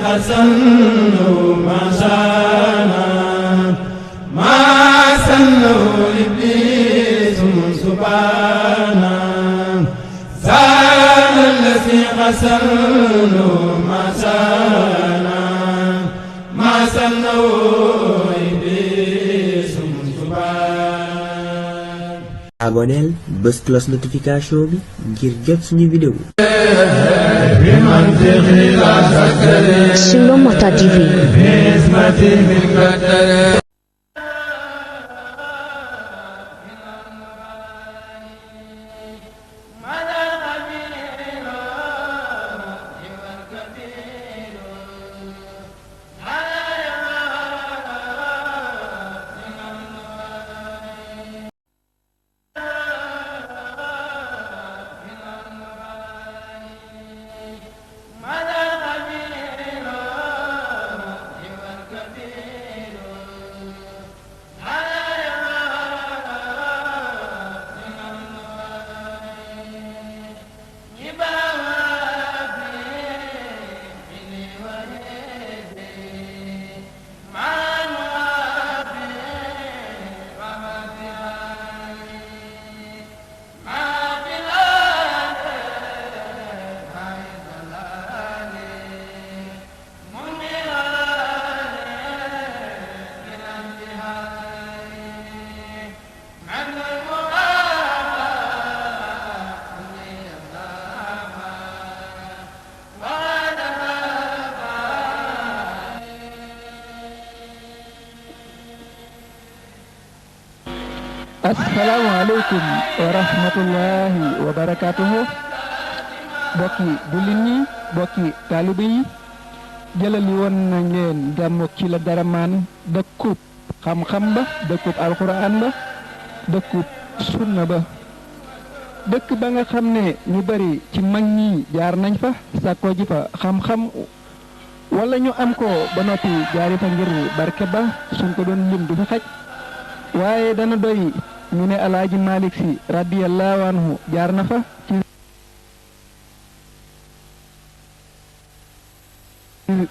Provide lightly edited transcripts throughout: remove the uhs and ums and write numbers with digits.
حسن ما شانا ما سنه إبليس سبحانا زال الذي حسن ما شانا ما سنه إبليس سبحانا. aboneel bës cloche notification bi ngir jot suñu vidéo. Sur Mota TV. Assalamualaikum warahmatullahi wabarakatuh. Bokki jullit ñi bokki taalibe yi jëlali woon nañ leen gàmmu ci la Daraman dëkkub xam-xam ba dëkkub alquran ba dëkkub sunna ba dëkk ba nga xam ne ñu bari ci mag ñi jaar nañ fa sàkkoo ji fa xam-xam wala ñu am ko ba noppi jaari fa ngir barke ba suñ ko doon lim du fi xaj waaye dana doy ñu ne Alaaji Malik Si radiyallahu anhu jaar na fa ci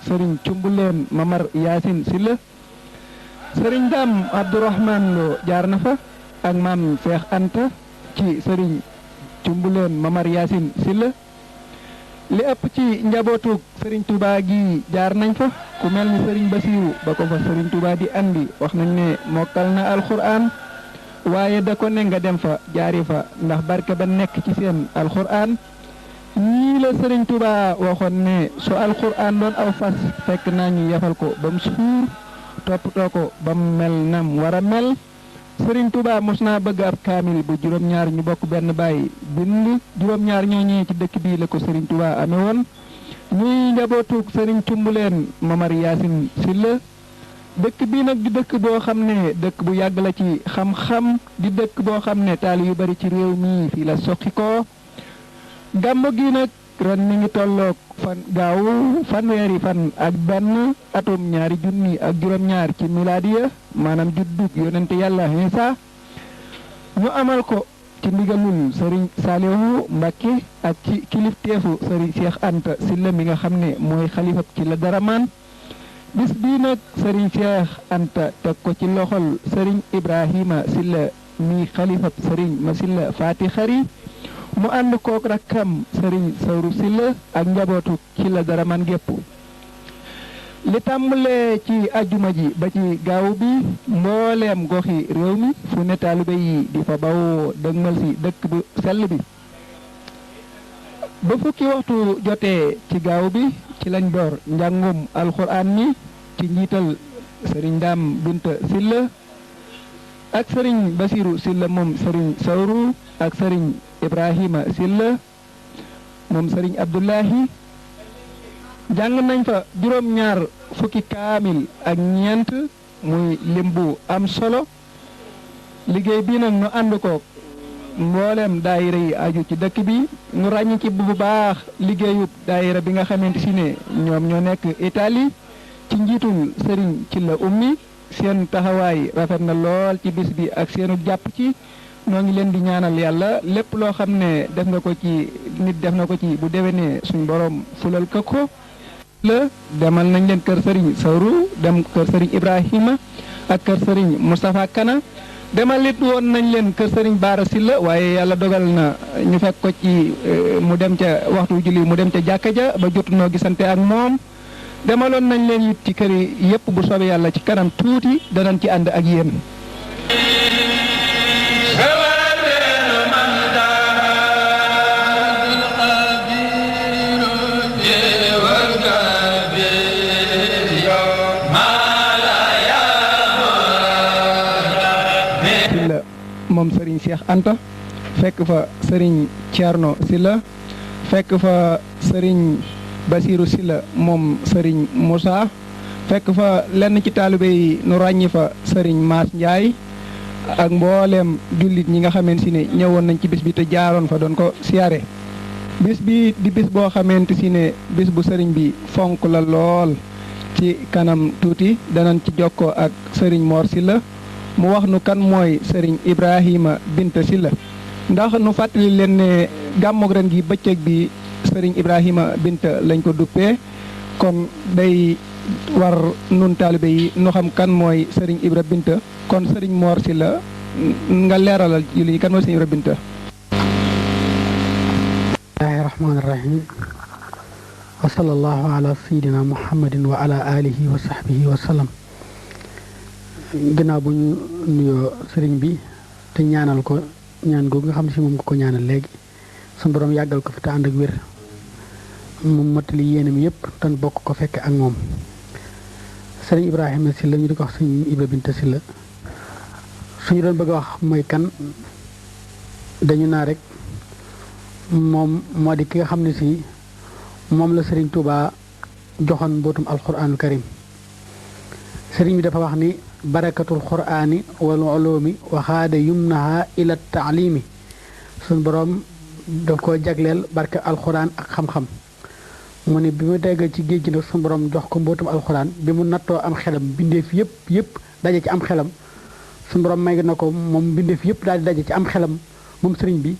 Sëriñ Cumbuleen Mamar Yaasin Silla Sëriñ Dam Abdourahman Lo jaar na fa ak maam Seex Anta ci Sëriñ Cumbuleen Mamar Yaasin Silla li ëpp ci njabootu Sëriñ Tuubaa gi jaar nañ fa ku mel ni Sëriñ Basiiru ba ko fa Sëriñ Tuubaa di andi wax nañ ne mokkal na alxuraan waaye da ko ne nga dem fa jaari fa ndax barke ba nekk ci seen alxuraan ñii la Sëriñ Tuubaa waxoon ne su alxuraan doon aw fas fekk naa ñu yafal ko ba mu suur toppatoo ko ba mu mel nam war a mel Sëriñ Tuubaa mos naa bëgg ab kaamil bu juróom-ñaar ñu bokk benn baay bind juróom-ñaar ñooñee ci dëkk bii la ko Sëriñ Tuubaa amee woon ñuy njabootu Sëriñ Cumbuleen Mamar Yaasin Silla dëkk bii nag di dëkk boo xam ne dëkk bu yàgg la ci xam-xam di dëkk boo xam ne taali yu bari ci réew mi fii la soqi ko gàmmu gi nag ren mi ngi tolloog fanweeri fan ak benn atum 2000 ak juróom-ñaar ci milaadiya maanaam juddug yonente yàlla Iisaa ñu amal ko ci ndigalul Sëriñ Saalihu Mbàkke ak ci kilifteefu Sëriñ Seex Anta Silla mi nga xam ne mooy xalifab ci la Daraman bis bii nag Sëriñ Seex Anta teg ko ci loxol Sëriñ Ibrahima Silla mi xalifab Sëriñ Ma Silla Faati Xari mu ànd kook rakkam Sëriñ Sawru Silla ak njabootu ci la Daraman gépp li tàmbalee ci ajjuma ji ba ci gaaw bi mbooleem goxi réew mi fu ne taalibe yi di fa bawoo dëgmal si dëkk bu sell bi ba fukki waxtu jotee ci gaaw bi ci lañ door njàngum alxuraan mi ci njiital Sëriñ Daam Binta Silla ak Sëriñ Basiru Silla moom Sëriñ Sawru ak Sëriñ Ibrahima Silla moom Sëriñ Abdullahi jàng nañ fa juróom-ñaar fukki kaamil ak ñeent muy limbu am solo liggéey bi nag ñu ànd ko mboolem daayira yi aju ci dëkk bi ñu ràññ ci bu baax liggéeyub daayira bi nga xamante si ne ñoom ñoo nekk Italie ci njiitul Sëriñ ci la ummi seen taxawaay rafet na lool ci bis bi ak seenu jàpp ci noo ngi leen di ñaanal yàlla lépp loo xam ne def nga ko ci nit def na ko ci bu déwénee suñ borom fulal ko la demal nañ leen kër sëriñ Sawru dem kër sëriñ Ibrahima ak kër sëriñ Moustapha Kana demal it woon nañ leen kër sëriñ Baara Silla waaye yàlla dogal na ñu fekk ko ci mu dem ca waxtu julli mu dem ca jàkka ja ba jotu noo gisante ak moom demaloon nañ leen it ci kër yi yépp bu soobee yàlla ci kanam tuuti danañ ci ànd ak yéen. moom Serigne Cheikh Anta fekk fa Serigne Thierno Silla fekk fa Serigne Basirou Silla moom Serigne Moussa fekk fa lenn ci taalibe yi nu ràññi fa Serigne Mass Ndiaye ak mbooleem jullit ñi nga xamante si ne ñëwoon nañ ci bis bi te jaaroon fa doon ko siyaare bis bi di bis boo xamante si ne bis bu Serigne bi fonk la lool ci kanam tuuti danañ ci jokkoo ak Serigne Mor Silla mu wax nu kan mooy Serigne Ibrahima Binta Silla ndax nu fàttali leen ne gàmmoog ren gi bëccëg bi Serigne Ibrahima Binta lañ ko duppee kon day war nun taalibe yi nu xam kan mooy Serigne Ibra Binta kon Serigne Mor Silla nga leeralal julli yi kan mooy Serigne Ibra Binta. bismillahi rahmaani rahim wa sallallahu ala sayyidina muhammadin wa ala alihi wa sahbihi wa sallam. ginnaaw bu ñu nuyoo sëriñ bi te ñaanal ko ñaan googu nga xam si moom nga ko ñaanal léegi suñu borom yàggal ko fi te ànd ak wér mu mottali yéenam yëpp te bokk ko fekke ak moom sëriñ Ibrahima Silla ñu di ko wax sëriñ Ibra Binta Silla suñu doon bëgg a wax mooy kan dañu naa rek moom moo di ki nga xam ne si moom la sëriñ Touba joxoon mbootum alquranul karim sëriñ bi dafa wax ni barakatul qur'ani wal ulumi wa xaada yumnaha ila taalimi suñ borom daf ko jagleel barke alquran ak xam-xam mu ne bi mu dégg ci géej gi nag suñ borom jox ko mbootum alquran bi mu nattoo am xelam bindeef yëpp daje ci am xelam suñ borom may na ko moom bindeef yëpp daal di daje ci am xelam moom sëriñ bi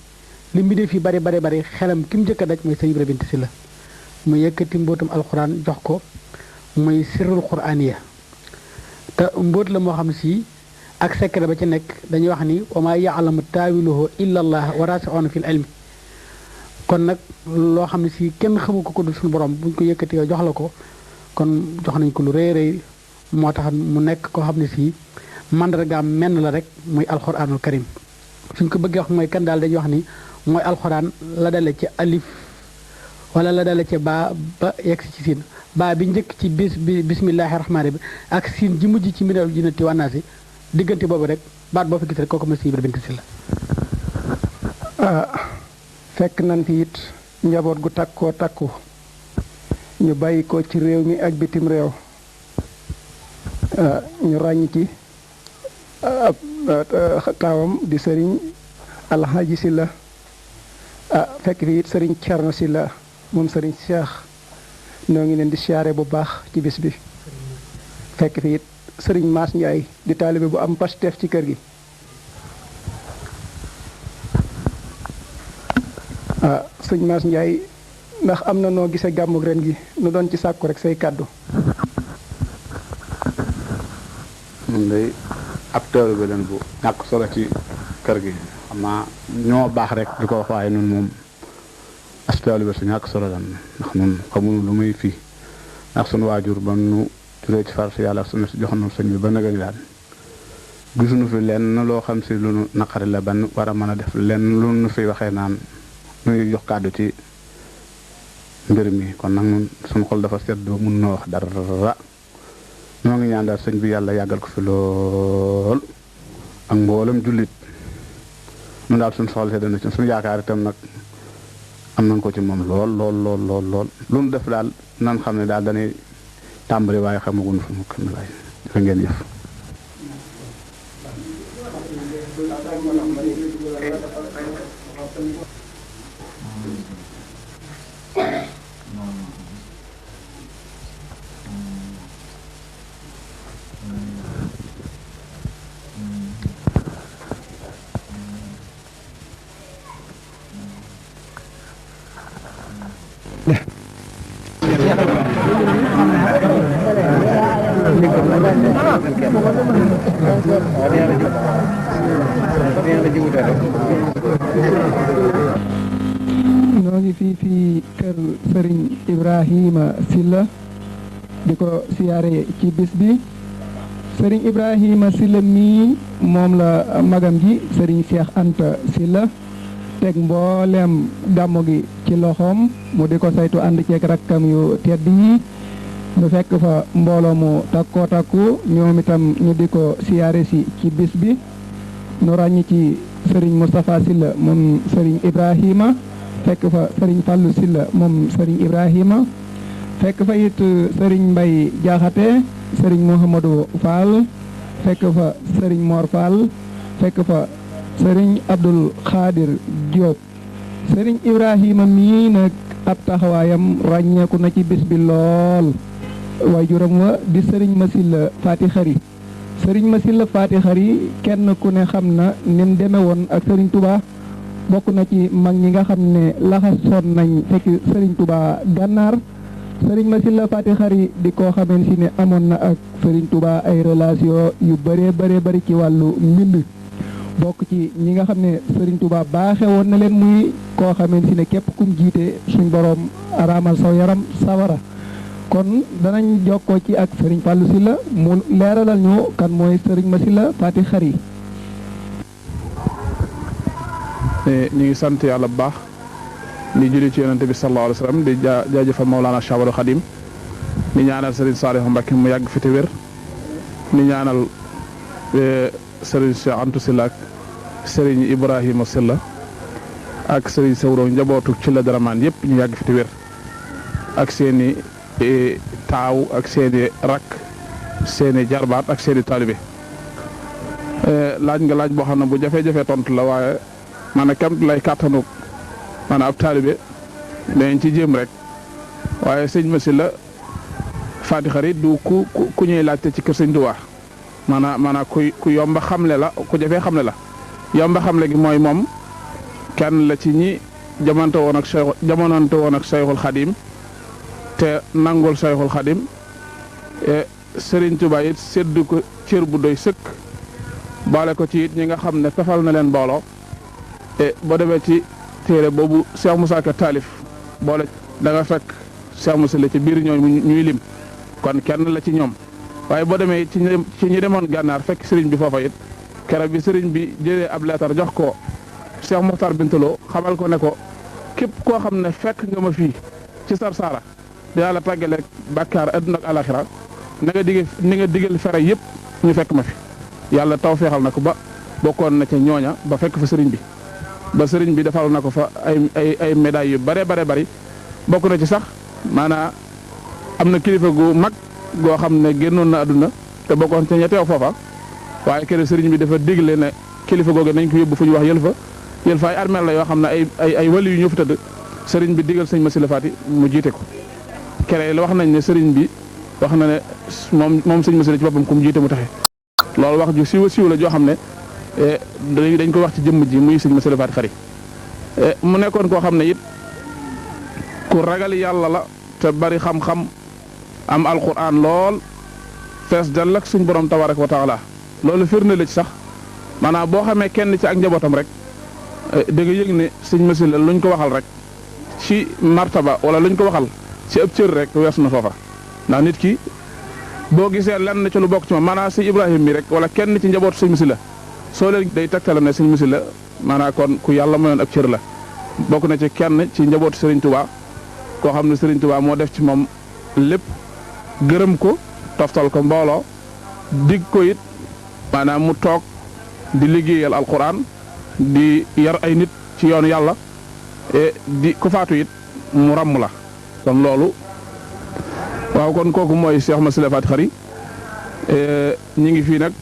li mbindeef yi bari xelam ki mu njëkk a daj mooy sëriñ Ibra Binta Silla mu yëkkati mbootum alquran jox ko muy sirrul qur'aniya te mbóot la moo xam si ak secret ba ci nekk dañuy wax ni wa maa yaalamu taawiluhu illa allah wa raasi'uuna fil ilmi kon nag loo xam ne si kenn xamu ko dul suñu borom buñ ko yëkkatee jox la ko kon jox nañ ko lu rëy rëy moo tax mu nekk koo xam ne si mandargaam menn la rek muy alxuraanul karim suñ ko bëggee wax mooy kan daal dañuy wax ni mooy alxuraan la dale ci alif wala la dale ci baa ba yegg si ci siin baa bi njëkk ci bismillahi rahmaani bi ak siin ji mujj ci minal jinnati wan naasi diggante boobu rek baat boo fi gis rek kooku ma si Ibra Binta Silla fekk nañ fi it njaboot gu takkoo takku ñu bàyyi ko ci réew mi ak bitim réew ñu ràññ ci taawam di sëriñ Alhaji Silla fekk fi it sëriñ Cerno Silla moom sëriñ Cheikh noo ngi leen di siyaare bu baax ci bis bi fekk fi it sëriñ Mass Ndiaye di taalibe bu am pasteef ci kër gi sëñ Mass Ndiaye ndax am na noo gisee gàmmu ren gi nu doon ci sàkku rek say kàddu. mun day ab taalibe leen bu ñàkk solo ci kër gi xam naa ñoo baax rek di ko wax waaye nun moom as taalibe su ñàkk solo lan ndax nun xamuñu lu muy fii ndax sunu waajur ba nu juree ci far si yàlla sunu si joxoon sëñ bi ba nëgëri daal gisuñu fi lenn loo xam si lu nu naqari la ban war a mën a def lenn lu nu fi waxee naan nu ngi jox kàddu ci mbir mi kon nag nun suñu xol dafa sedd ba mun na wax dara ñoo ngi ñaan daal sëñ bi yàlla yàggal ko fi lool ak mboolem jullit nun daal suñu soxla sedd na ci suñu yaakaar itam nag am nañ ko ci moom lool lu nu def daal nan xam ne daal dañuy tàmbali waaye xamaguñu fu mu kenn waaye dafa ngeen yëf noo ngi fii kër sëriñ Ibrahima Silla di ko siyaare ci bis bi sëriñ Ibrahima Silla mii moom la magam ji sëriñ Cheikh Anta Silla teg mbooleem gàmmu gi ci loxoom mu di ko saytu ànd ceeg rakkam yu tedd yi ñu fekk fa mbooloo mu takkoo takku ñoom itam ñu di ko siyaare si ci bis bi nu ràññi ci sëriñ Moustapha Silla moom sëriñ Ibrahima fekk fa sëriñ Fallou Silla moom sëriñ Ibrahima fekk fa it sëriñ Mbay Jaxate sëriñ Mouhamadou Fall fekk fa sëriñ Mor Fall fekk fa sëriñ Abdul Xaadir Diop sëriñ Ibrahima mii nag ab taxawaayam ràññeeku na ci bis bi lool waajuram wa di sëriñ Masilla Faati Xari sëriñ Masilla Faati Xari kenn ku ne xam na nim deme woon ak sëriñ Touba bokk na ci mag ñi nga xam ne laxasoon nañ fekk sëriñ Touba gànnaar sëriñ Masilla Faati Xari di koo xameen si ne amoon na ak sëriñ Touba ay relation yu bari ci wàllu mbind bokk ci ñi nga xam ne sëriñ Touba baaxe woon na leen muy koo xameen si ne képp kum jiite suñ boroom araamal saw yaram sawara kon danañ jokkoo ci ak sëriñ Fallou Silla mu leeralal ñu kan mooy sëriñ Masilla Faati Xari. ñu ngi sant yàlla bu baax di julli ci yonente bi sallallahu alayhi wa sallam di jaajëfal Mawlana Cheikh Ahmadou Khadim di ñaanal sëriñ Saliou Mbacké mu yàgg fi te wér di ñaanal sëriñ Cheikh Anta Silla ak sëriñ Ibrahima Silla ak sëriñ Sawro njabootu ci la daramaan yëpp ñu yàgg fi te wér ak seeni taaw ak seeni rakk seeni jarbaat ak seeni taalibe laaj nga laaj boo xam ne bu jafe-jafe tontu la waaye maanaam kam lay kàttanu maanaam ab taalibe dañ ci jéem rek waaye sëñ Masilla Faati Xari du ku ñuy laajte ci kër sëñ Tuubaa maanaam ku yomba xamle la ku jafee xamle la yomba xamle gi mooy moom kenn la ci ñi jamonante woon ak Sayxul Xadim te nangul Sayxul Xadim Sëriñ Tuubaa it sédd ko cër bu doy sëkk boole ko ci it ñi nga xam ne fefal na leen mbooloo boo demee ci téere boobu Cheikh Moussa Ka taalif boole da nga fekk Cheikh Moussa la ci biir ñooñu ñuy lim kon kenn la ci ñoom waaye boo demee ci ñi demoon gànnaar fekk sëriñ bi foofa it keroog bi sëriñ bi jëlee ab leetar jox ko Cheikh Mokhtar Bintaloo xamal ko ne ko képp koo xam ne fekk nga ma fii ci Sarsara dinaa la tàggaleeg bàkkaar adduna ak alaxira ni nga digal fere yëpp ñu fekk ma fi yàlla taw feexal na ko ba bokkoon na ca ñooña ba fekk fa sëriñ bi ba sëriñ bi defal na ko fa ay médailles yu bare bari bokk na ci sax maanaam am na kilifa gu mag goo xam ne génnoon na àdduna te bokkoon ca ña teew foofa waaye keroog sëriñ bi dafa digle ne kilifa googu nañ ko yóbbu fu ñu wax yël fa ay armeel la yoo xam ne ay wali yu ñoo fi tëdd sëriñ bi digal sëñ Masilla Faati mu jiite ko keroog la wax nañ ne sëriñ bi wax na ne moom sëñ Masilla ci boppam ku mu jiite mu taxe loolu wax ju siiw la joo xam ne dañ ko wax ci jëmm ji muy sëñ Masilla Faati Xari mu nekkoon koo xam ne it ku ragal yàlla la te bari xam-xam am alquran lool fees dal ak suñ borom tabaraka wa taala loolu firnde la ci sax maanaam boo xamee kenn ci ak njabootam rek da nga yëg ne sëñ Masilla luñ ko waxal rek ci martaba wala luñ ko waxal ci ab cër rek weesu na foofa ndax nit ki boo gisee lenn ci lu bokk ci moom maanaam sëñ Ibrahima mi rek wala kenn ci njabootu sëñ Masilla soo leen day tegtale ne sëñ Masilla maanaam kon ku yàlla mayoon ab cër la bokk na ci kenn ci njabootu Serigne Touba koo xam ne Serigne Touba moo def ci moom lépp gërëm ko toftal ko mbooloo dig ko it maanaam mu toog di liggéeyal alquran di yar ay nit ci yoonu yàlla di ku faatu it mu ràmm la kon loolu waaw kon kooku mooy Cheikh Masilla Faati Xari ñi ngi fii nag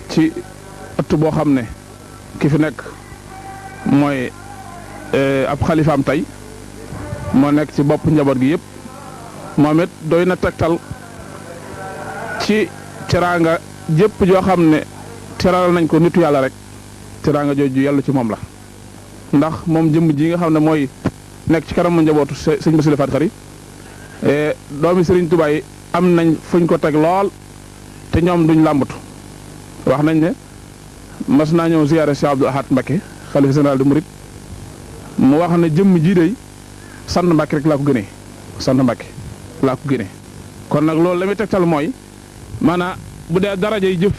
ci ëtt boo xam ne ki fi nekk mooy ab xalifaam tey moo nekk ci bopp njaboot gi yëpp moom it doy na tegtal ci teraanga jëpp joo xam ne teral nañ ko nitu yàlla rek teraanga jooju yàlla ci moom la ndax moom jëmm ji nga xam ne mooy nekk ci kanamu njabootu sëñ Masilla Faati Xari doomi Sëriñ Tuubaa yi am nañ fuñ ko teg lool te ñoom duñ làmbatu wax nañ ne mas naa ñëw ziyaare Cheikh Abdoul Ahad Mbacké xalifa général de Mouride mu wax ne jëmm jii day sant Mbacké rek laa ko gënee sant Mbacké laa ko gënee kon nag loolu la muy tegtal mooy maanaam bu dee darajay jëf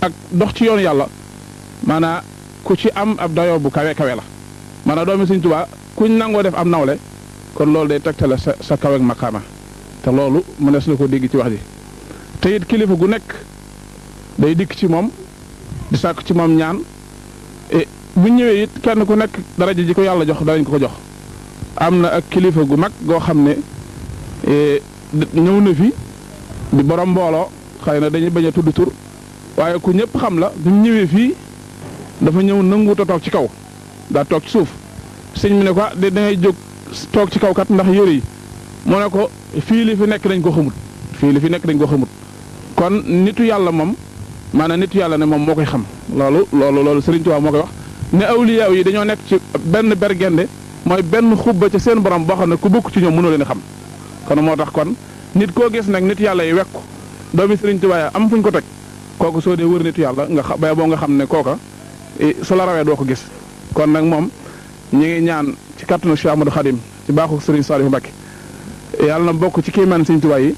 ak dox ci yoonu yàlla maanaam ku ci am ab dayoo bu kawe kawe la maanaam doomi Sëriñ Tuubaa kuñ nangoo def am nawle kon loolu day tegtale sa kawe ak maqaama te loolu mënees na ko dégg ci wax ji te it kilifa gu nekk day dikk ci moom di sàkk ci moom ñaan bu ñëwee it kenn ku nekk daraja ji ko yàlla jox danañ ko jox am na ak kilifa gu mag goo xam ne ñëw na fi di borom mbooloo xëy na dañuy bañ a tudd tur waaye ku ñëpp xam la bi mu ñëwee fii dafa ñëw nanguwut a toog ci kaw daa toog ci suuf sëñ mi ne ko da ngay jóg toog ci kaw kat ndax yére yi mu ne ko fii li fi nekk dañ ko xamut fii li fi nekk dañ ko xamut kon nitu yàlla moom maanaam nitu yàlla ne moom moo koy xam loolu Sëriñ Tuubaa moo koy wax ne awliyaaw yi dañoo nekk ci benn bergende mooy benn xubba ca seen borom boo xam ne ku bokk ci ñoom mënoo leen xam kon moo tax kon nit koo gis nag nitu yàlla yi wekku doomi Sëriñ Tuubaa am fuñ ko teg kooku soo dee wër nitu yàlla nga bay boo nga xam ne kooka su la rawee doo ko gis kon nag moom ñi ngi ñaan ci kàttanu Cheikh Ahmadou Khadim ci baaxu Serigne Saliou Mbacké yàlla na bokk ci kéemaan Sëriñ Tuubaa yi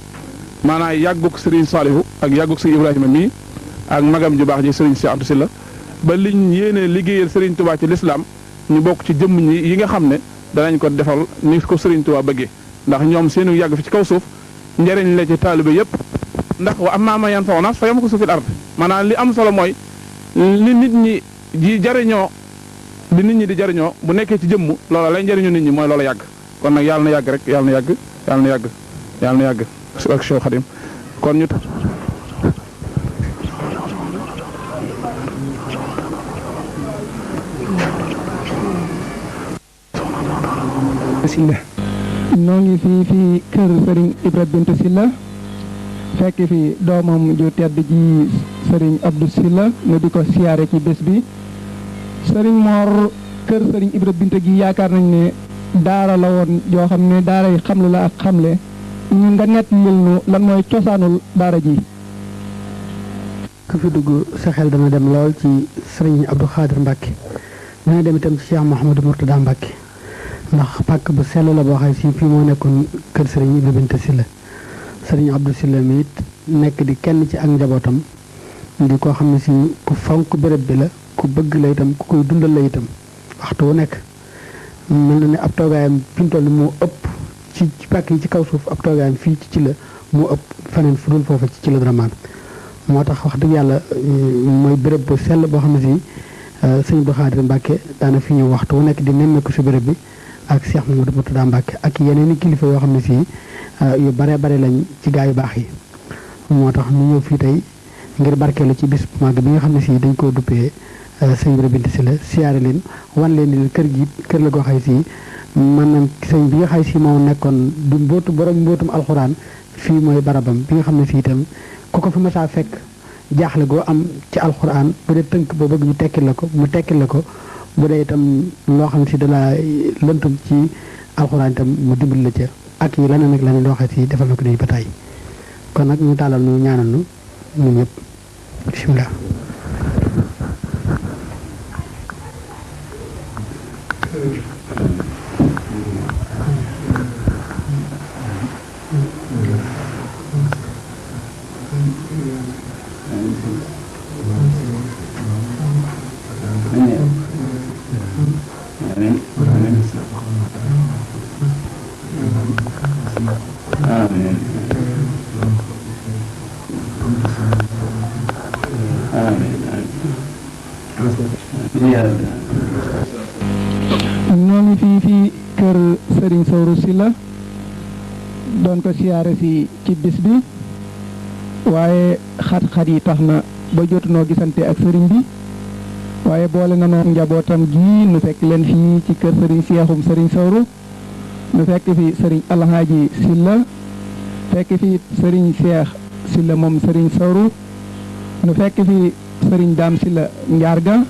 maanaam yàgguk Serigne Saliou ak yàgguk Serigne Ibrahima mii ak magam ju baax ji Serigne Cheikh Anta Sylla ba liñ yéene liggéeyal Serigne Touba ci lislaam ñu bokk ci jëmm ñi yi nga xam ne danañ ko defal ni ko Serigne Touba bëggee ndax ñoom seenu yàgg fi ci kaw suuf njëriñ la ci taalibe yëpp ndax wa ammaa man yanfa'u naas fa yamkusu fil ard maanaam li am solo mooy li nit ñi di jariñoo li nit ñi di jariñoo bu nekkee ci jëmm loola lay njëriñu nit ñi mooy loola yàgg kon nag yàlla na yàgg rek yàlla na yàgg yàlla na yàgg yàlla na yàgg ak Cheikh Khadim kon ñu Sylla noo ngi fii kër Serigne Ibra Binta Sylla fekk fi doomam ju tedd ji Serigne Abdou Sylla nu di ko siyaare ci bés bi Serigne Mor kër Serigne Ibra Binta gi yaakaar nañ ne daara la woon yoo xam ne daara yi xamlu la ak xamle ñu nga nett lil nu lan mooy cosaanul daara ji. ku fi dugg sa xel dana dem lool ci Serigne Abdou Khadir Mbacké dana dem itam ci Cheikh Mouhamadou Mourtada Mbacké ndax pàkk bu sell la boo xam si fii moo nekkoon kër Serigne Ibra Binta Sylla Serigne Abdou Sylla mi it nekk di kenn ci ak njabootam di koo xam ne si ku fonk béréb bi la ku bëgg la itam ku koy dundal la itam waxtu wu nekk mel na ne ab toogaayam pintool moo ëpp ci pàkk yi ci kaw suuf ab toogaayam fii ci la moo ëpp feneen fu dul foofa ci la Dramane moo tax wax dëgg yàlla mooy béréb bu sell boo xam ne si Serigne Abdou Khadir Mbacké daana fi ñëw waxtu wu nekk di nemmeeku si béréb bi ak Cheikh Mouhamadou Mourtada Mbacké ak yeneen i kilifa yoo xam ne si yu bare bare lañ ci gaa yu baax yi moo tax ñu ñëw fii tey ngir barkeelu ci bis bu mag bi nga xam ne si dañ koo duppee sëñ Ibra Binta Sylla siyaare leen wan leen ni kër gi kër la goo xay si maanaam sëñ bi nga xay si moo nekkoon du mbootum alxuraan fii mooy barabam bi nga xam ne si itam ku ko fi masaa fekk jaaxle goo am ci alxuraan bu dee tënk boo bëgg ñu tekkil la ko mu tekkil la ko bu dee itam loo xam ne si dala lëntum ci alxuraan itam mu dimbali la ca ak yi leneen ak leneen loo xam si defal na ko dañu ba tey kon nag ñu tàllal nu ñaanal nu ñun ñëpp bisimilah. ñoo ngi fii kër Serigne Sawru Sylla doon ko siyaare si ci bis bi waaye xat-xat yi tax na ba jotunoo gisante ak sëriñ bi waaye boole na noo njabootam gi nu fekk leen fii ci kër Serigne Seexum Serigne Sawru nu fekk fi Serigne Alhaaji Sylla fekk fi Serigne Seex Sylla moom Serigne Sawru nu fekk fi Serigne Daam Sylla Njaarga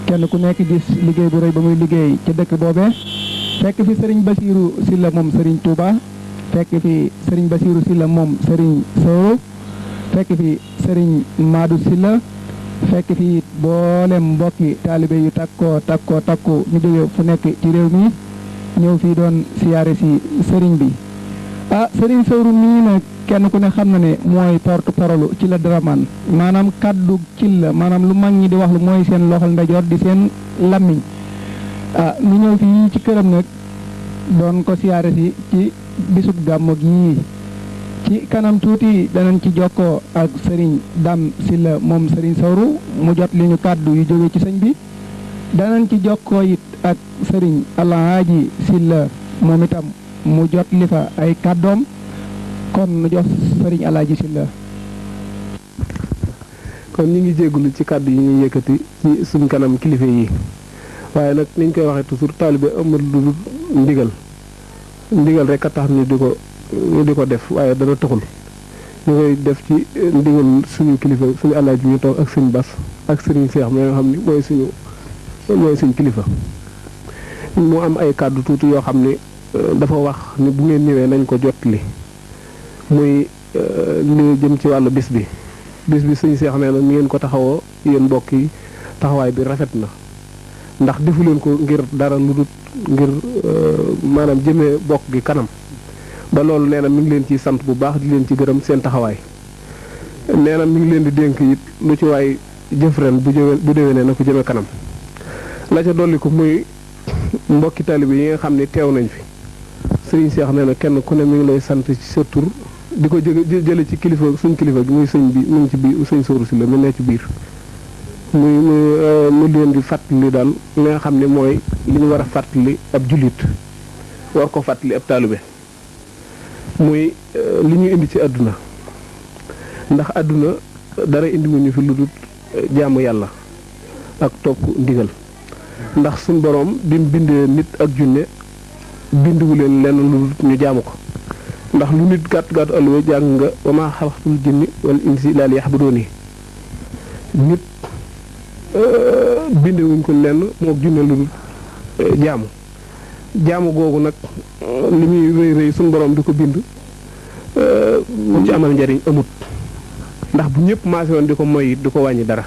kenn ku nekk gis liggéey bu rëy ba muy liggéey ci dëkk boobee fekk fi Serigne Basiiru Sylla moom Serigne Touba fekk fi Serigne Basiiru Sylla moom Serigne Sawru fekk fi sëriñ Madou Sylla fekk fi it boolem mbokki taalibe yu takku ñu jóge fu nekk ci réew mi ñëw fii doon siyaare si sëriñ bi sëriñ Sawru mii nag kenn ku ne xam na ne mooy porte parole ci la Dramane maanaam kaddu ci la maanaam lu mag ñi di wax lu mooy seen loxol ndajoor di seen lammiñ ñu ñëw fii ci këram nag doon ko siyaare si ci bisub gàmmu gii ci kanam tuuti danañ ci jokkoo ak sëriñ Dame Sylla moom sëriñ Sawru mu jot li ñu kàddu yu jóge ci sëñ bi danañ ci jokkoo it ak sëriñ Alhaaji Sylla moom itam mu jot li fa ay kàddoom kon nu jox sëriñ Alhaaji Sylla. kon ñu ngi jéggulu ci kàddu yi ñuy yëkkati ci suñ kanam kilifa yi waaye nag niñ koy waxee toujours taalibe amul lu ndigal rek a tax ñu di ko def waaye dana taxul ñu koy def ci ndigal suñu kilifa suñu Alhaaji ñu toog ak suñu bas ak sëriñ Seex mi nga xam ni mooy suñu kilifa mu am ay kàddu tuuti yoo xam ni dafa wax ni bu ngeen ñëwee nañ ko jottali muy li jëm ci wàllu bis bi suñu Seex nee na ni ngeen ko taxawoo yéen mbokk yi taxawaay bi rafet na ndax defu leen ko ngir dara lu dul ngir maanaam jëmee bokk gi kanam ba loolu nee na mi ngi leen ciy sant bu baax di leen ci gërëm seen taxawaay nee na mi ngi leen di dénk it lu ci waay jëf ren bu déwénee na ko jëmee kanam la ca dolli ko muy mbokki taalibe yi nga xam ne teew nañ fi sëriñ Seex nee na kenn ku ne mi ngi lay sant ci sa tur di ko jële ci kilifa suñ kilifa gi muy sëñ bi mu ngi ci biir sëñ Sawru Sylla mu ne ci biir mu leen di fàttali daal li nga xam ne mooy li ñu war a fàttali ab jullit war ko fàttali ab taalibe muy li ñu indi ci àdduna ndax àdduna dara indiwuñu fi lu dul jaamu yàlla ak topp ndigal ndax suñ boroom bi mu bindee nit ak junne binduwu leen lenn lu dul ñu jaamu ko ndax lu nit gàtt gàtt alluwa jàng nga wa maa xalaqtul jinni wal insi illaa liya'buduun nit bindewuñ ko lenn moo junne lu dul jaamu googu nag li muy rëy suñ boroom di ko bind mu ci amal njariñ amut ndax bu ñëpp maase woon di ko moy it du ko wàññi dara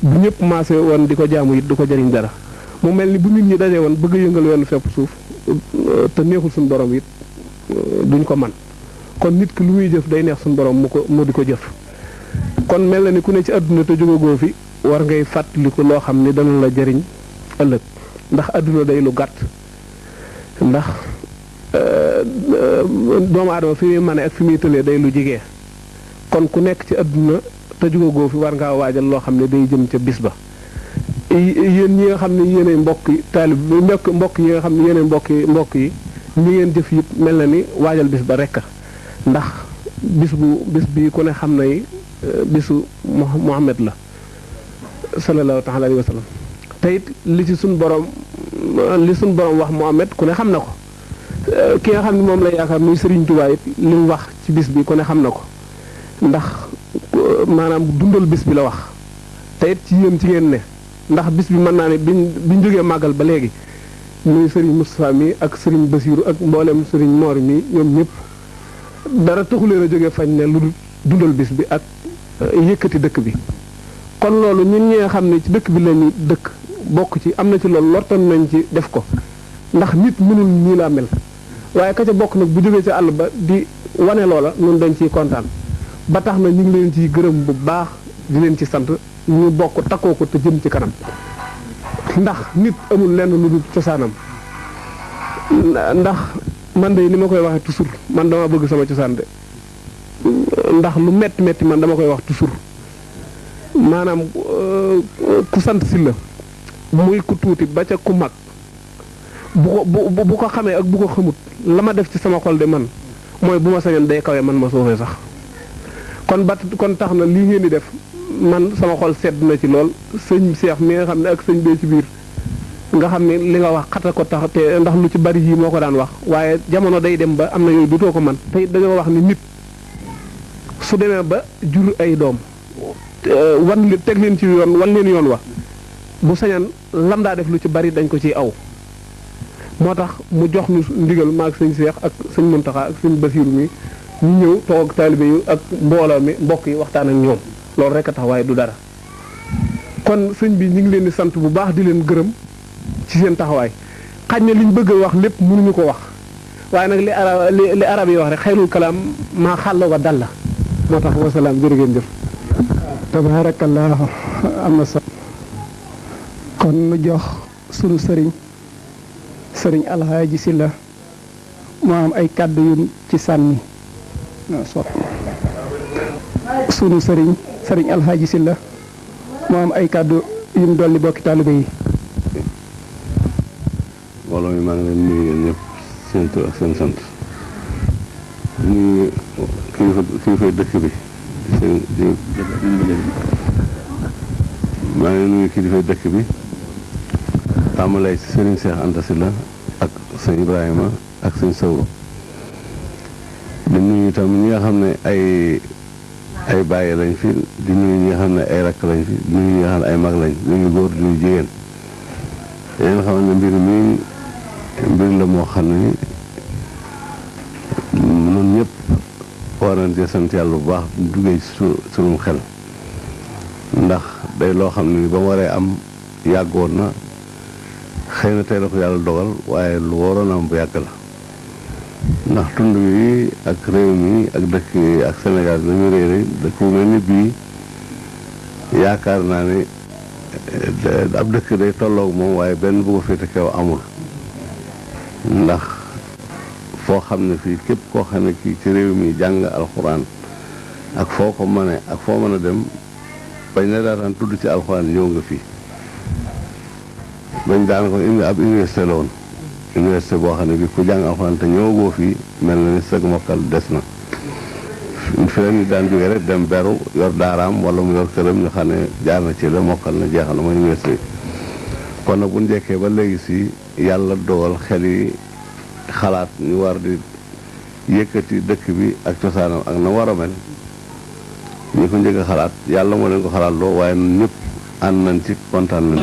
bu ñëpp maase woon di ko jaamu it du ko jariñ dara mu mel ni bu nit ñi daje woon bëgg a yëngal wenn fepp suuf te neexul suñ borom it duñ ko man kon nit ki lu muy jëf day neex suñ borom mu di ko jëf kon mel na ni ku ne ci àdduna te jógagoo fi war ngay fàttaliku loo xam ni dana la jariñ ëllëg ndax àdduna day lu gàtt ndax doomu aadama fi muy mane ak fi muy tëlee day lu jigee kon ku nekk ci àdduna te jógagoo fi war ngaa waajal loo xam ne day jëm ca bis ba yéen ñi nga xam ne yéenay mbokk taalib mbokk yi nga xam ne yéenay mbokk yi ñi ngeen jëf it mel na ni waajal bis ba rekk ndax bis bi ku ne xam na yi bisu Muhammad la sallallahu taala alayhi wa sallam te it li suñ borom wax Muhammad ku ne xam na ko ki nga xam ne moom la yaakaar muy Serigne Touba it li mu wax ci bis bi ku ne xam na ko ndax maanaam dundal bis bi la wax te it ci yéen ci ngeen ne ndax bis bi mën naa ne biñ jógee màggal ba léegi muy Serigne Moustapha mi ak Serigne Bassirou ak mboolem Serigne Mor mi ñoom ñëpp dara taxu leen a jógee fañ ne lu dundal bis bi ak yëkkati dëkk bi kon loolu ñun ñi nga xam ne ci dëkk bi lañu dëkk bokk ci am na ci loolu lortan nañ ci def ko ndax nit mënul nii laa mel waaye ka ca bokk nag bu jógee ci àll ba di wane loola ñun dañ ciy kontaan ba tax na ñu ngi leen ciy gërëm bu baax di leen ci sant ñu bokk takkoo ko te jëm ci kanam ndax nit amul lenn lu dul cosaanam ndax man de ni ma koy waxee toujours man dama bëgg sama cosaan de ndax lu metti man dama koy wax toujours maanaam ku sant Sylla muy ku tuuti ba ca ku mag bu ko xamee ak bu ko xamut la ma def ci sama xol de man mooy bu ma sañoon day kawe man ma suufee sax kon tax na lii ngeen di def man sama xol sedd na ci lool sëñ Seex mi nga xam ne ak sëñ bee ci biir nga xam ne li nga wax xata ko tax te ndax lu ci bari yii moo ko daan wax waaye jamono day dem ba am na yooyu dutoo ko man te dañoo wax ni nit su demee ba jur ay doom teg leen ci yoon wan leen yoon wa bu sañan lam daa def lu ci bari dañ ko ciy aw moo tax mu jox ñu ndigal maag sëñ Seex ak sëñ Muntaxa ak sëñ Basiiru mi ñu ñëw toog taalibe yu ak mbooloo mi mbokk yi waxtaan ak ñoom loolu rek a tax waaye du dara kon sëñ bi ñu ngi leen di sant bu baax di leen gërëm ci seen taxawaay xaj na liñ bëgg a wax lépp mënuñu ko wax waaye nag li arab yi wax rek xayrul kalaam maa xàll wa dal la moo tax wasalaam jërë ngeen jëf tabaarakallaahu am na solo kon nu jox sunu sëriñ Alhaaji Sylla moo am ay kàddu yu ci sànni sunu sëriñ Alhaaji Sylla moo am ay kàddu yu mu dolli bokki taalibe yi. mbooloo mi maa ngi leen nuyu yéen ñëpp seen tur ak seen sant nuyu kilifa dëkk bi maa ngi nuyu kilifa dëkk bi tàmbalee ci sëriñ Cheikh Anta Sylla ak sëñ Ibrahima ak sëñ Sow di nuyu itam ñi nga xam ne ay bàyyi lañ fi di nuyu ñi nga xam ne ay rakk lañ fi di nuyu ñi nga xam ne ay mag lañ di nuyu góor di nuyu jigéen yéen xam ne mbir la moo xam ne ñun ñëpp war nañ cee sant yàlla bu baax duggee ci sunum xel ndax day loo xam ne ba mu waree am yàggoon na xëy na tey la ko yàlla dogal waaye lu waroon am bu yàgg la ndax tund yi ak réew mi ak dëkk yi ak Sénégal nañu réere dëkk bu mel ni bii yaakaar naa ne ab dëkk day tolloog moom waaye benn bu ko féete kaw amul ndax foo xam ne fii képp koo xam ne kii ci réew mi jàng alxuraan ak foo ko mëne ak foo mën a dem bañ ne daan tudd ci alxuraan ñëw nga fii bañ daan ko indi ab université la woon université boo xam ne bi ku jàng alxuraan te ñëwagoo fii mel na ni sëg mokkal des na fi la ñu daan jógee rek dem beru yor daaraam wala mu yor këram ñu xam ne jaar na ci la mokkal na jeexal na mooy université kon nag bu ñu jekkee ba léegi si yàlla dogal xel yi xalaat ñu war di yëkkati dëkk bi ak cosaanam ak na war a mel ñi ko njëkk a xalaat yàlla moo leen ko xalaat loo waaye ñëpp ànd nañ ci kontaan nañ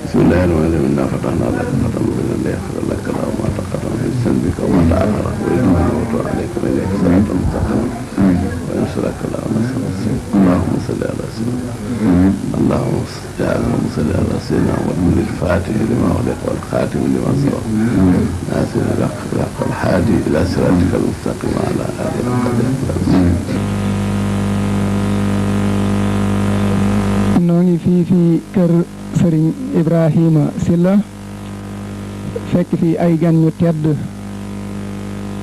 bismillahi rahmaani rahiim innaa fatahnaa laka fathan mubiinan liyaghfira laka Allaahu maa taqaddama min dhanbika wa maa ta'akhkhara wa yutimma alayka ni'matahu siraatan mustaqiiman wa yansuraka Allaahu nasran aziizan allahumma salli alaa sayyidinaa allahumma salli alaa sayyidinaa Muhammadin al-faatihi limaa ughliqa wal khaatimi limaa sabaqa naasiri al-haqqi bil haqqi wal haadi ilaa siraatika al-mustaqiim wa alaa aalihi haqqa qadrihi. noo ngi fii kër sëriñ Ibrahima Sylla fekk fi ay gan ñu tedd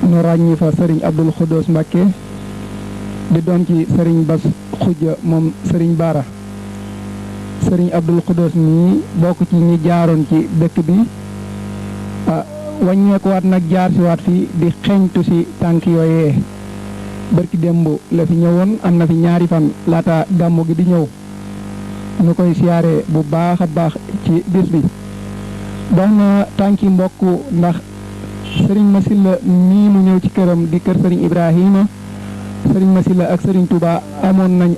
nu ràññi fa sëriñ Abdul Xudoos Mbàkke di doon ci sëriñ Bas Xujja moom sëriñ Baara sëriñ Abdul Xudoos nii bokk ci ñi jaaroon ci dëkk bi wàññeekuwaat nag jaar si waat fi di xeeñtu si tànk yooyee barki démb la fi ñëwoon am na fi ñaari fan laata gàmmu gi di ñëw ñu koy siyaare bu baax a baax ci bis bi dox na tànki mbokk ndax sëriñ Masilla nii mu ñëw ci këram di kër sëriñ Ibrahima sëriñ Masilla ak sëriñ Touba amoon nañ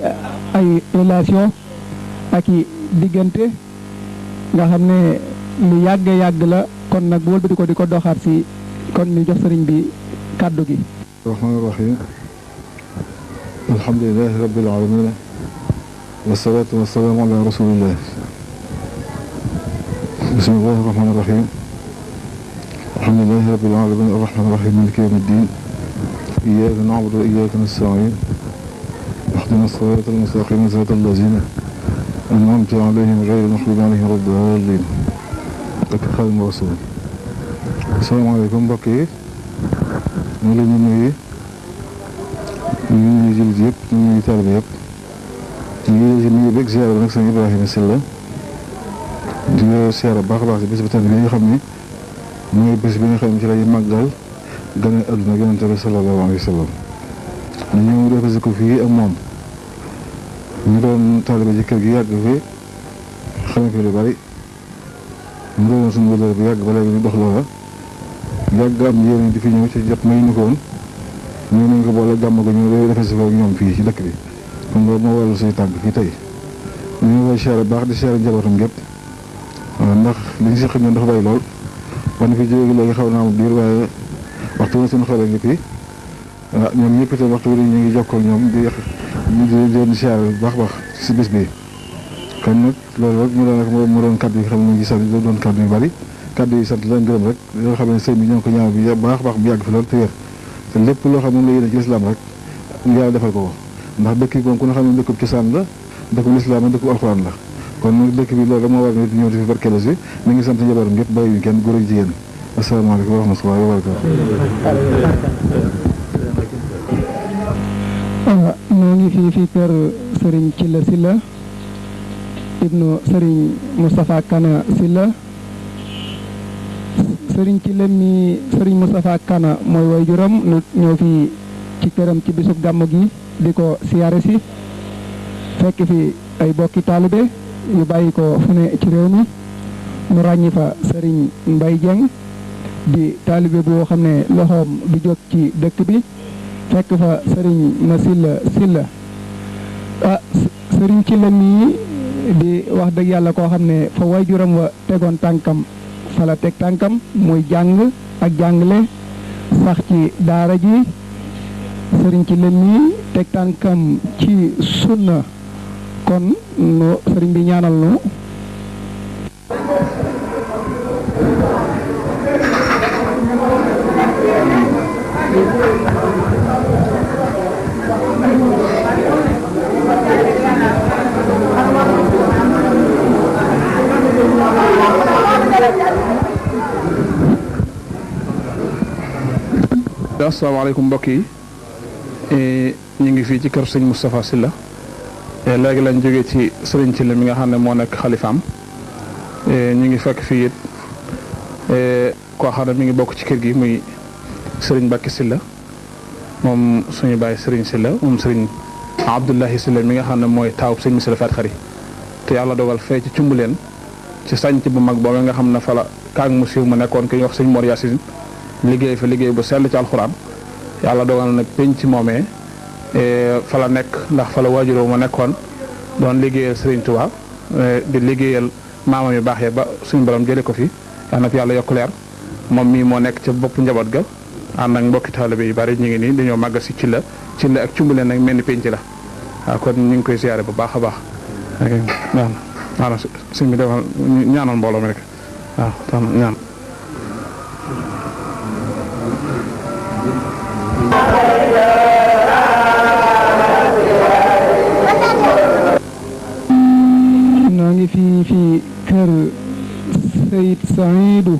ay relation ak i diggante nga xam ne lu yàgg la kon nag bu wëlbati ko di ko doxaat si kon ñu jox sëriñ bi kàddu gi rahmaani rahiim alhamdulillahi rabbil alamin wasalaatu wasalaamu ala rasulillah bismillahi rahmaani rahim alhamdulillahi rabbil alamin arrahmaani rahim maliki yawmi ddin iyyaka na'budu wa iyyaka nasta'in ihdina sirata almustaqima sirata allazina an'amta alayhim ghayri almaghdubi alayhim wala ddallin ak Xaadimu Rasuul asalaamaaleykum mbokk yi ñu ngi leen di nuyu jullit yëpp ñu nuyu taalibe yëpp ñu ngi nuyu beeg ziyaara nag sëñ Ibrahima Sylla di la siyaara baax a baax si bés bu tedd bi nga xam ne mooy bés bi nga xam ne ci lay màggal gane àdduna Yonent bi sallallahu alayhi wa sallam ñu ñëw defee ko fii ak moom ñu doon taalibe ci kër gi yàgg fi xam fi lu bari mu doon suñu wëllëre bu yàgg ba léegi ñu dox loola yàgg am yéen di fi ñëw ci jot may ñu ko woon ñëw nañ ko boole gàmm ko ñu defee si ko ñoom fii ci dëkk bi kon loolu moo waral suñu tànk fii tey ñu ngi koy siyaare baax di siyaare njabootam gépp ndax liñ si xam ne dafa bari lool ba ñu fi jógee léegi xaw naa am biir waaye waxtu woon seen xel ak yëpp yi ñoom ñëpp itam waxtu ñu ngi jokkoo ñoom di leen siyaare bu baax baax si bés bi. kon nag loolu rek mu doon kàddu yi xam ne ñu ngi sant doon kàddu yu bari kàddu yi sant la gërëm rek yoo xam ne sëñ bi ñoo ngi ko ñaan bi baax baax bu yàgg fi loolu te wér te lépp loo xam ne moom la yéene ci lislaam rek yàlla defal ko ndax dëkk bi moom ku ne xam ne dëkkub cosaan la dëkkub lislaam la dëkkub alxuraan la kon nag dëkk bi loolu rek moo war nit ñëw di fi barkeelu si mi ngi sant njabootam yëpp bàyyi kenn góor ak jigéen asalaamaaleykum wa rahmatullahi wa barakatuh. ñoo ngi fii kër Serigne Thilla Sylla ibnu Serigne Moustapha Kana Sylla Serigne Thilla mi Serigne Moustapha Kana mooy waajuram nu ñëw fii ci këram ci bisub gàmmu gi di ko siyaare si fekk fi ay bokki taalibe yu bàyyi ko fu ne ci réew mi mu ràññi fa Serigne Mbaye Dieng di taalibe boo xam ne loxoom du jóg ci dëkk bi fekk fa Serigne Masila Sylla Serigne Thilla mi di wax dëgg yàlla koo xam ne fa waajuram wa tegoon tànkam fa la teg tànkam muy jàng ak jàngale sax ci daara ji Serigne Thilla mi teg tànkam ci sunna kon nu sëriñ bi ñaanal nu asalaamaaleykum mbokk yi ñu ngi fii ci kër sëñ Moustapha Sylla léegi lañ jógee ci sëriñ Sylla mi nga xam ne moo nekk xalifaam ñu ngi fekk fii it koo xam ne mi ngi bokk ci kër gi muy sëriñ Mbacke Sylla moom suñu bàyyi sëriñ Sylla moom sëriñ Abdoulahi Sylla mi nga xam ne mooy taawub sëñ Sylla Faat Xari te yàlla dogal fee ci Cumbuleen ci sànc bu mag boobu nga xam ne fa la kaag mu siiw mu nekkoon ki ñuy wax sëñ Mor Yaasin liggéey fa liggéey bu sell ci alxuraan yàlla dogal nag penc moomee fa la nekk ndax fa la waajuroo ma nekkoon doon liggéeyal Sëriñ Tuubaa di liggéeyal maamam yu baax ya ba suñu borom jële ko fi yal na fi yàlla yokk leer moom mii moo nekk ca bopp njaboot ga ànd ak mbokki taalibe yu bari ñu ngi nii dañoo màgg si ci la ak Cumbuleen nag mel ni penc la waaw kon ñu ngi koy siyaare bu baax a baax waaw suñ bi defal ñaanal mbooloo mi rek waaw tax ñaan noo ngi fii kër Seyid Saïdou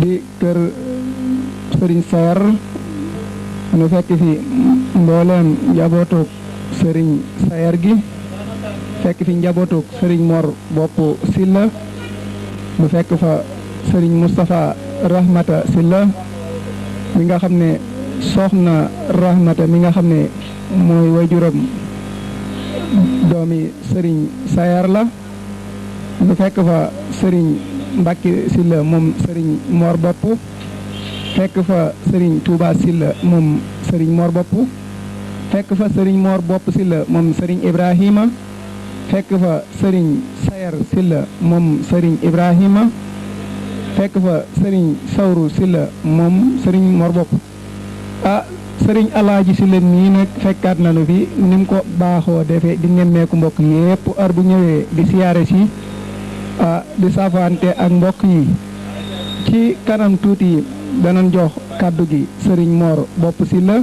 di kër Sëriñ Sayar nu fekk fi mbooleem njabootuk Sëriñ Sayar gi fekk fi njabootuk Sëriñ Mor Bopp Sylla nu fekk fa Sëriñ Moustapha Rahmata Sylla mi nga xam ne soxna Rahmata mi nga xam ne mooy waajuram doomi Sëriñ Sayar la nu fekk fa Sëriñ Mbacke Sylla moom Sëriñ Mor Bopp fekk fa Sëriñ Touba Sylla moom Sëriñ Mor Bopp fekk fa Sëriñ Mor Bopp Sylla moom Sëriñ Ibrahima fekk fa Sëriñ Sayar Sylla moom Sëriñ Ibrahima fekk fa Sëriñ Sawru Sylla moom Sëriñ Mor Bopp Sëriñ Alaaji Sylla mii nag fekkaat nañu fi ni mu ko baaxoo defee di nemmeeku mbokk yépp ar bu ñëwee di siyaare si di saafante ak mbokk yi ci kanam tuuti danañ jox kàddu gi Sëriñ Mor Bopp Sylla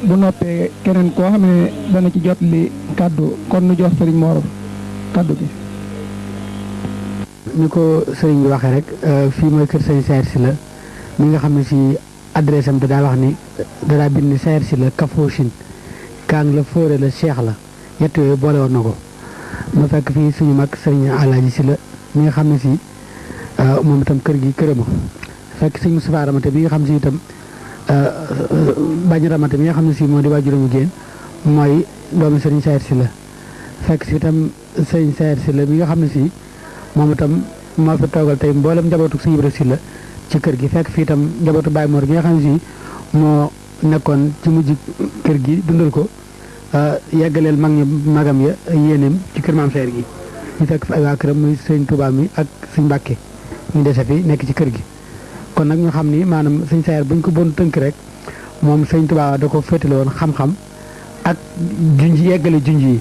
bu noppee keneen koo xam ne dana ci jot li kàddu kon nu jox Sëriñ Mor kàddu gi. ni ko sëriñ bi waxee rek fii mooy kër Sëriñ Sayar Sylla mi nga xam ne si adresse am daa wax ni daa bind ni Sayar Sylla Kafouchine Kaang la Fóore la Cheikh la ñett yooyu boole woon na ko ma fekk fii suñu mag Sëriñ Alaaji Sylla mi nga xam ne si moom itam kër gi kërama fekk sëñ Moustapha Ramate bi nga xam si itam bañ Ramate mi nga xam ne si moo di waajuramu génn mooy doomi Sëriñ Sayar Sylla fekk si itam Sëriñ Sayar Sylla mi nga xam ne si moom itam moo fi toogal tey mboolem njabootu sëñ Ibra Sylla ci kër gi fekk fii itam njabootu Baye Mor gi nga xam ne si moo nekkoon ci mujj kër gi dundal ko yeggaleel mag ñi magam ya yéeneem ci kër maam Sayar gi ñu fekk fi ay waa këram muy sëñ Touba mi ak sëñ Mbàkke ñu dese fi nekk ci kër gi kon kon nag ñu xam ni maanaam sëñ Sayer buñ ko bon tënk rek moom sëñ Tuubaa da ko féetale woon xam-xam ak junj yeggale junj yi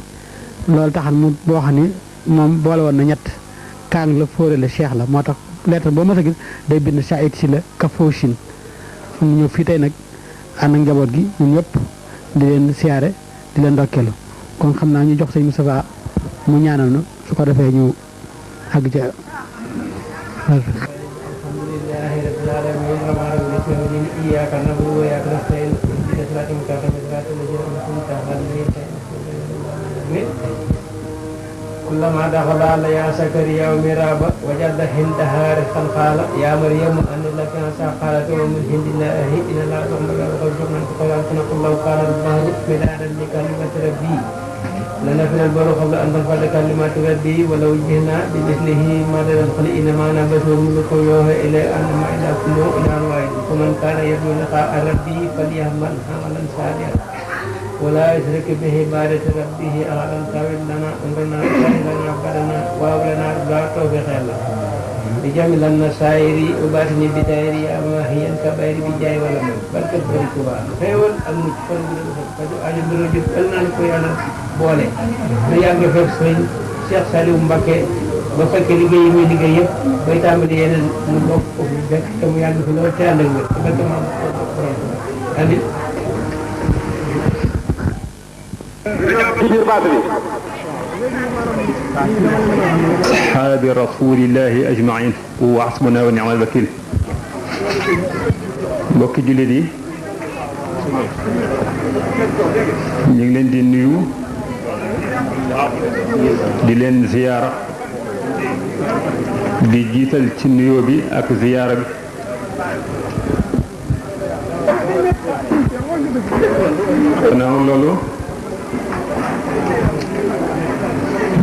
loolu taxan mu boo xam ni moom boole woon na ñett kaang la fóore la cheikh la moo tax lettre boo mës a gis day bind Saïd Sylla Kafouchine fu ñu ñëw fii tey nag ànd ak njaboot gi ñun ñëpp di leen siyaare di leen ndokkeelu kon xam naa ñu jox sëñ Moustapha mu ñaanal na su ko defee ñu àgg ca alhamdulillahi rabbil alamin rahmaani rahiim iyyaaka na'budu wa iyyaaka nasta'iin ihdinas siraatal mustaqiim siraatal laziina an'amta alayhim كلما دخل على يا زكريا ومرابا وجد عندها رزقا قال يا مريم أن لك عسى قالت ومن عند الله إن الله رحمة وارزقنا فقال لو كان البحر مدادا لكلمة ربي لنفذ البحر قبل أن تنفذ كلمات ربي ولو جئنا بمثله مددا قل إنما أنا بشر مثلكم يوحى إلي أنما إلهكم إله واحد فمن كان يرجو لقاء ربه فليعمل عملا صالحا ولا يشرك به عبادة ربه أحدا ثابت لنا أمرنا لنا بدنا وهب لنا لا توفيق الله بجمل النصائر وباتني بدائري أما هي الكبائر بجاي ولا من بل كبر كبار خيول المجفر فجو أجل برجل قلنا لكي أنا بولي رياض فيك سوين شيخ سالي مبكي بفك لغي يمي لغي يب بيتعمل ينا نبوك وفي بك كم يعمل في لو تعلم بك ما أمين أصحاب رسول الله أجمعين وحسبنا ونعم الوكيل mbokki jullit yi ñu ngi leen di nuyu di leen ziyaara di jiital ci nuyoo bi ak ziyaara bi gannaaw loolu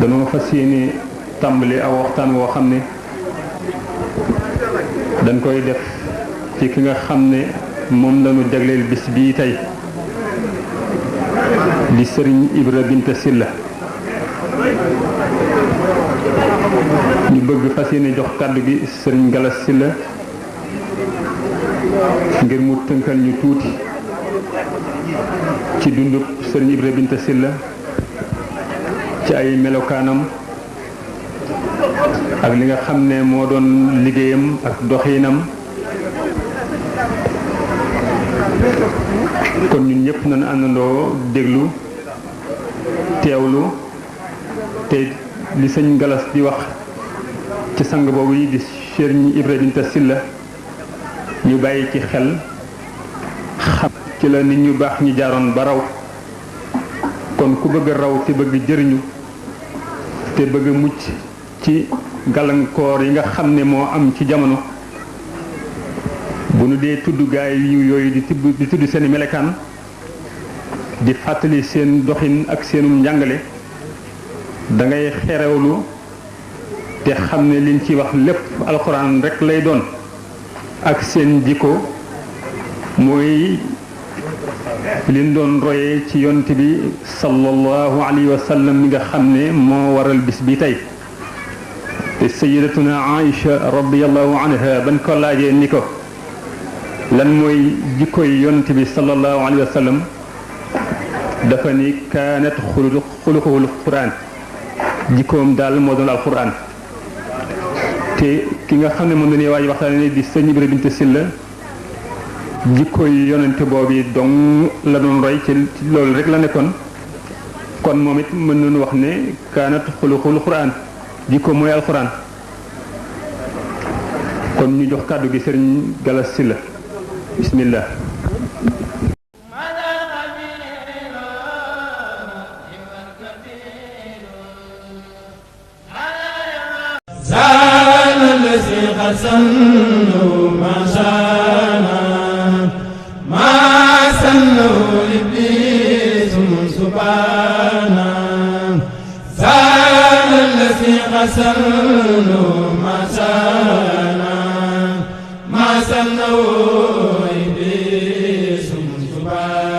dañoo fas yéene tàmbali aw waxtaan woo xam ne dañ koy def ci ki nga xam ne moom lañu jagleel bis bii tey di sëriñ Ibra Binta Sylla ñu bëgg fas yéene jox kàddu gi sëriñ Galas Sylla ngir mu tënkal ñu tuuti ci dundub sëriñ Ibra Binta Sylla ci ay melokaanam ak li nga xam ne moo doon liggéeyam ak doxiinam kon ñun ñëpp nañu àndandoo déglu teewlu te li sëñ Galas di wax ci sang boobu yi di Sëriñ Ibra Binta Sylla ñu bàyyi ci xel xam ci la nit ñu baax ñi jaaroon ba raw kon ku bëgg raw te bëgg jëriñu te bëgg mucc ci gàllankoor yi nga xam ne moo am ci jamono bu nu dee tudd gaay yu yooyu di tudd seeni melekaan di fàttali seen doxin ak seenum njàngale da ngay xerewlu te xam ne liñ ci wax lépp alxuraan rek lay doon ak seen jikko mooy liñ doon royee ci yonent bi sallallahu alayhi wa sallam mi nga xam ne moo waral bis bi tey te sayyidatuna Aïcha radiyallahu anha ban ko laajee ni ko lan mooy jikkoy yonent bi sallallahu alayhi wa sallam dafa ni kaanat xuluquhul quran jikkoom daal moo doon alquran te ki nga xam ne moom dañuy waaj waxtaane di sëñ Ibra Binta Sylla jikkoy yonent boobu dong la doon roy ci loolu rek la nekkoon kon moom it mën nañu wax ne kaanat xuluqul quran jikko mooy alquran kon ñu jox kàddu gi sëriñ Galas Sylla bismillah زال الذي قسمه ما شانا ما سنه إبليس سبحانا زال الذي قسمه ما شانا ما سنه إبليس سبحانا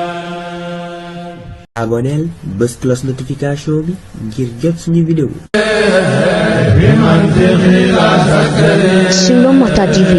aboneel bës cloche notification bi ngir jot suñu vidéo Shalom Mata TV.